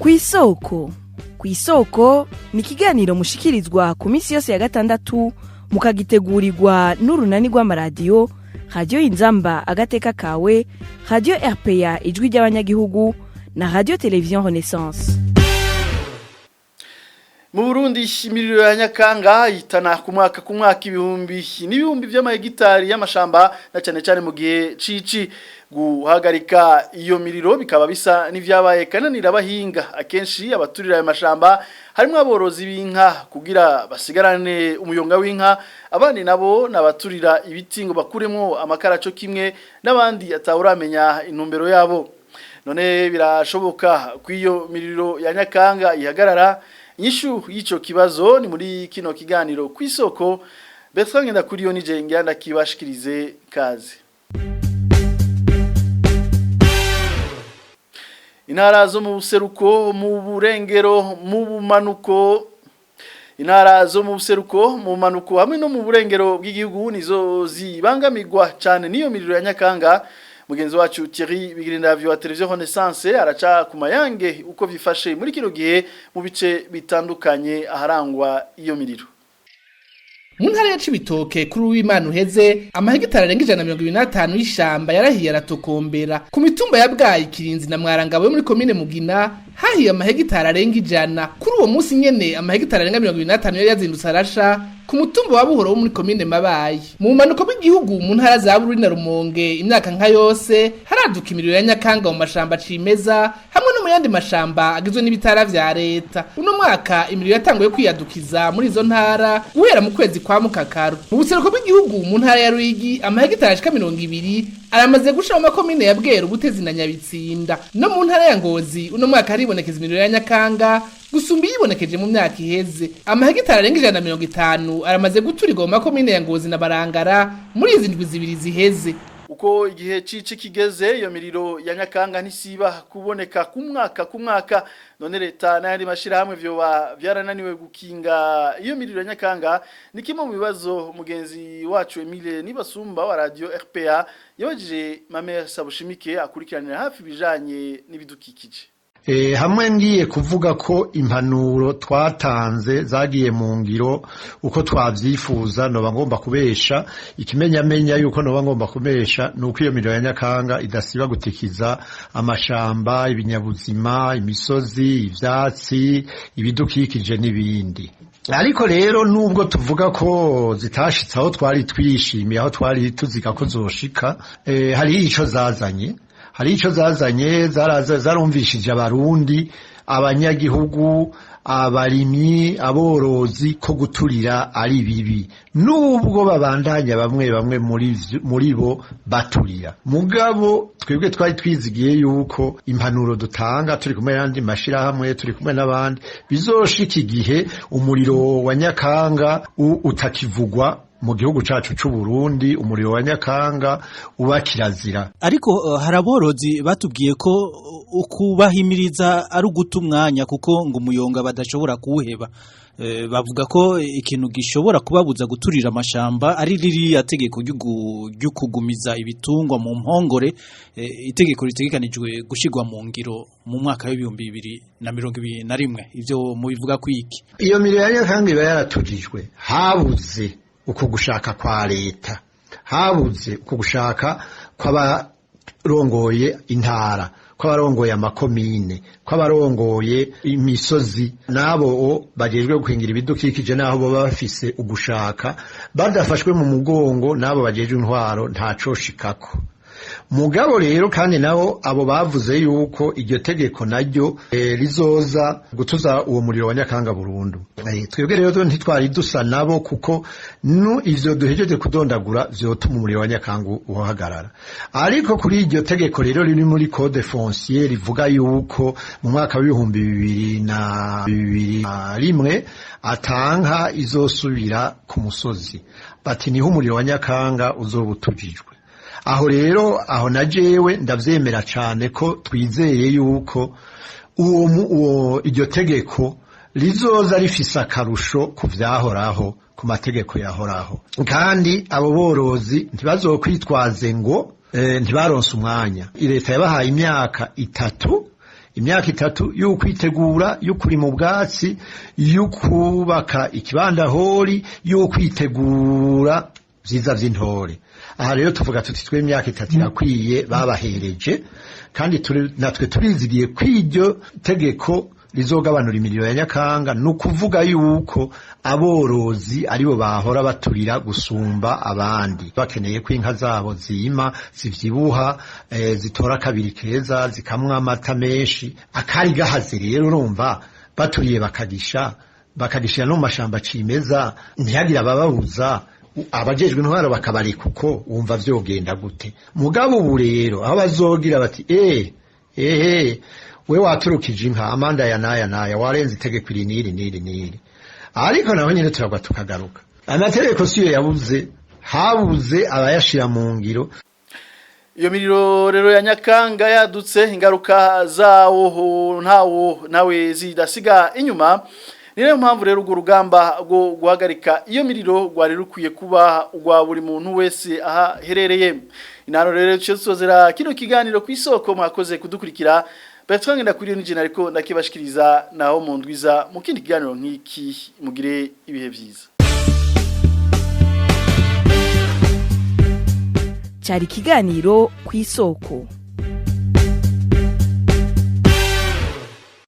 Kw'isoko. Kw'isoko ni ikiganiro mushikirizwa ku minsi yose ya gatandatu, mukagitegurirwa n'urunani rw'amaradiyo Radiyo Inzamba Agateka Kawe, Radiyo RPA Ijwi ry'Abanyagihugu na Radiyo Televiziyo Renaissance. Mu Burundi, imiriro ya nyakanga itana ku mwaka ku mwaka ibihumbi n'ibihumbi vy'amahegitari y'amashamba, na cyane cyane mu gihe cici. Guhagarika iyo miriro bikaba bisa n'ivyabaye kananira abahinga. Akenshi abaturira ayo mashamba harimo aborozi b'inka kugira basigarane umuyonga w'inka, abandi nabo nabaturira ibiti ngo bakuremo amakara, co kimwe n'abandi atawuramenya intumbero yabo. None birashoboka ko iyo miriro ya nyakanga ihagarara? Inyishu y'ico kibazo ni muri kino kiganiro Kw'isoko. Bertrand Ngendakuriyo nije ngenda kibashikirize kaze. Intara zo mu buseruko, mu burengero, mu bumanuko, intara zo mu buseruko, mu bumanuko hamwe no mu burengero bw'igihugu nizo zibangamirwa cyane n'iyo miriro ya nyakanga. Mugenzi wacu Thierry Bigirindavyo wa Television Renaissance araca ku mayange uko vyifashe muri kino gihe mu bice bitandukanye aharangwa iyo miriro. Mu ntara ya Cibitoke, kuri uw'Imana uheze, amahegitari arenga 125 y'ishamba yarahiye aratokombera. Ku mitumba ya Bwayi, Kirinzi na Mwarangabo yo muri komine Mugina hahiye amahegitari arenga 100. Kuri uwo munsi nyene, amahegitari arenga 25 yari yazindutse arasha ku mutumba wa Buhoro wo muri komine Mabayi. Mu bumanuko bw'igihugu, mu ntara za Bururi na Rumonge, imyaka nka yose haraduka imiriro ya nyakanga mu mashamba cimeza hamwe no mu yandi mashamba agizwe n'ibitara vya leta. Uno mwaka imiriro yatanguye kwiyadukiza muri izo ntara guhera mu kwezi kwa mukakaru. Mu buseruko bw'igihugu, mu ntara ya Ruyigi, amahegitari ashika 20 aramaze gusha mu makomine ya Bweru, Butezi na Nyabitsinda. No mu ntara ya Ngozi uno mwaka haribonekeza imiriro ya nyakanga gusumba iyibonekeje mu myaka iheze. Amahegitari arenga 150 aramaze guturirwa mu makomine ya Ngozi na Barangara muri izi ndwi 2 ziheze. Uko igihe cici kigeze, iyo miriro ya nyakanga ntisiba kuboneka ku mwaka ku mwaka. None leta n'ayandi mashirahamwe vyoba vyarananiwe gukinga iyo miriro ya nyakanga? Ni kimwe mu bibazo mugenzi wacu Emile Nibasumba wa Radio RPA yabajije Mamere Sabushimike, akurikiranira hafi ibijanye n'ibidukikije. Hamwe ngiye kuvuga ko impanuro twatanze zagiye mu ngiro uko twavyifuza, noba ngomba kubesha. Ikimenyamenya yuko noba ngomba kubesha nuko iyo miriro ya nyakanga idasiba gutikiza amashamba, ibinyabuzima, imisozi, ivyatsi, ibidukikije n'ibindi. Ariko rero nubwo tuvuga ko zitashitse aho twari twishimiye, aho twari tuziga ko zoshika, hari ico zazanye. Hari ico zazanye, zarumvishije abarundi, abanyagihugu, abarimyi, aborozi ko guturira ari bibi, nubwo babandanya bamwe bamwe muri bo baturira. Mugabo twebwe twari twizigiye yuko impanuro dutanga turi kumwe n'andi mashirahamwe, turi kumwe n'abandi, bizoshika igihe umuriro wa nyakanga utakivugwa mu gihugu cacu c'u Burundi, umuriro wa nyakanga uba kirazira. Ariko hari aborozi batubwiye ko ukubahimiriza ari uguta umwanya, kuko ngo umuyonga badashobora kuwuheba. Bavuga ko ikintu gishobora kubabuza guturira amashamba ari ririya tegeko ryo kugumiza ibitungwa mu mpongore, itegeko ritegekanijwe gushirwa mu ngiro mu mwaka w'2021. Ivyo mubivuga kwiki? Iyo miriro ya nyakanga iba yaratujijwe, habuze uko gushaka kwa leta, habuze uko gushaka kw'abarongoye intara, kw'abarongoye amakomine, kw'abarongoye imisozi, n'abo bajejwe gukingira ibidukikije. N'aho baba bafise ugushaka, badafashwe mu mugongo n'abo bajejwe intwaro, ntacoshikako. Mugabo rero kandi nabo abo bavuze yuko iryo tegeko naryo rizoza gutuza uwo muriro wa nyakanga burundu. Twebwe rero ntitwari dusa nabo, kuko nu ivyo duhejeje kudondagura vyotuma umuriro wa nyakanga uhagarara. Ariko kuri iryo tegeko rero riri muri code foncier rivuga yuko mu mwaka w'2021 atanka izosubira ku musozi, bati niho umuriro wa nyakanga uzoba utujijwe. Aho rero, aho na jewe ndavyemera cane ko twizeye yuko uwo iryo tegeko rizoza rifise akarusho ku vyahoraho, ku mategeko yahoraho. Kandi abo borozi ntibazokwitwaze ngo ntibaronse umwanya. Leta yabahaye imyaka 3. Imyaka 3 y'ukwitegura, y'ukurima ubwatsi, y'ukubaka ikibandahori, y'ukwitegura vyiza vy'intore. Aha rero tuvuga tuti twe imyaka 3 irakwiye babahereje, kandi natwe turizigiye kw'iryo tegeko rizogabanura imiriro ya Nyakanga. Ni ukuvuga yuko aborozi aribo bahora baturira gusumba abandi, bakeneye ko inka zabo zima, zivyibuha, zitora kabiri keza, zikamwa amata menshi. Akari gahaze rero, urumva baturiye bakagisha, bakagishira no mu mashamba cimeza, ntihagire abababuza, abajejwe intwaro bakabareka uko, wumva vyogenda gute? Mugabo ubu rero aho bazogira bati ehe, we waturukije inka, amanda ya naya naya, warenze itegeko iri niri niri niri. Ariko naho nyene turagwa tukagaruka, amategeko siyo yabuze, habuze abayashira mu ngiro. Iyo miriro rero ya Nyakanga yadutse, ingaruka zawo ntawo nawe zidasiga inyuma. Ni nayo mpamvu rero urwo rugamba rwo guhagarika iyo miriro rwari rukwiye kuba urwa buri muntu wese aha herereye. Inano rero duciye kino kiganiro ku Isoko. Mwakoze kudukurikira. Bertrand Ndakuriyo nije nariko ndakibashikiriza, naho mu ndwiza mu kindi kiganiro nk'iki. Mugire ibihe vyiza. Cyari ikiganiro ku Isoko.